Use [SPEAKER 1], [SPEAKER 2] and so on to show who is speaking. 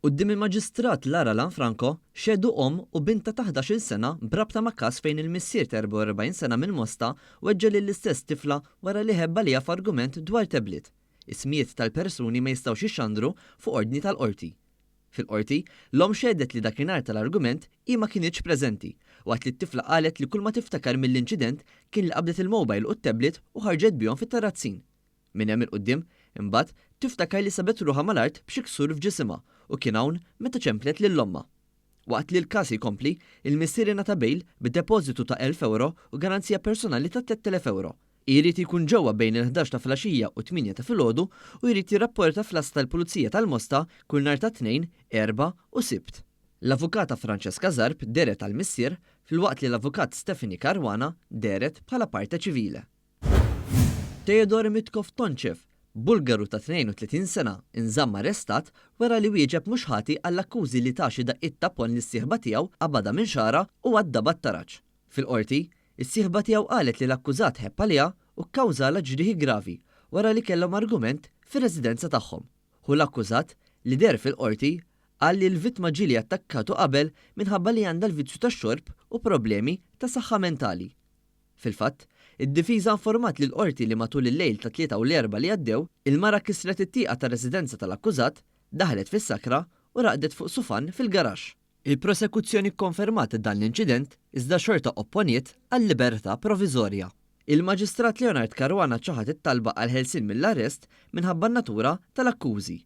[SPEAKER 1] Quddiem il-Maġistrat Lara Lanfranco xehdu omm u bintha ta' 11-il sena b'rabta ma' każ fejn il-missier ta' 44 sena mill-Mosta weġġa' lill-istess tifla wara li ħebb għaliha f'argument dwar tablet. Ismijiet tal-persuni ma jistgħux jixxandru fuq ordni tal-Qorti. Fil-Qorti, l-omm xehdet li dakinhar tal-argument hi ma kinitx preżenti, waqt li t-tifla qalet li kulma tiftakar mill-inċident kien li qabdet il-mobile u t-tablet u ħarġet bihom fit-terrazzin. Minn hemm 'il quddiem, imbagħad, tiftakar li sabet ruħha mal-art b'xi ksur f'ġisimha u kien hawn meta ċemplet lil ommha. Waqt li l-każ jkompli, il-missier ingħata bail b'depożitu ta' 1,000 ewro u garanzija personali ta' 3,000 ewro. Jrid jkun ġewwa bejn il-ħdax ta' filgħaxija u t-tmienja ta' filgħodu u jrid jirrapporta fl-Għassa tal-Pulizija tal-Mosta kull nhar ta' Tnejn, Erbgħa u Sibt. L-Avukata Francesca Zarb dehret għall-missier filwaqt li l-Avukat Stephanie Caruana dehret bħala parte civile. Teodor Mitkov Tonchev, Bulgaru ta' 32 sena, inżamm arrestat wara li wieġeb mhux ħati għall-akkużi li ta xi daqqiet ta' ponn lis-sieħba tiegħu qabadha minn xagħarha u għaddabha t-taraġ. Fil-Qorti, is-sieħba tiegħu qalet li l-akkużat ħebb għaliha u kkawżalha ġrieħi gravi wara li kellhom argument fir-residenza tagħhom. Hu l-akkużat, li deher fil-Qorti, qal li l-vittma ġieli attakkatu qabel minħabba li għandha l-vizzju tax-xorb u problemi ta' saħħa mentali. Fil-fatt, id-difiża informat lill-Qorti li matul il-lejl tat-Tlieta u l-Erbgħa li għaddew, il-mara kisret it-tieqa tar-residenza tal-akkużat, daħlet fis-sakra u raqdet fuq sufan fil-garaxx. Il-prosekuzzjoni kkonfermat dan l-inċident iżda xorta opponiet għal-libertà proviżorja. Il-Maġistrat Leonard Caruana ċaħad it-talba għall-ħelsien mill-arrest minħabba n-natura tal-akkużi.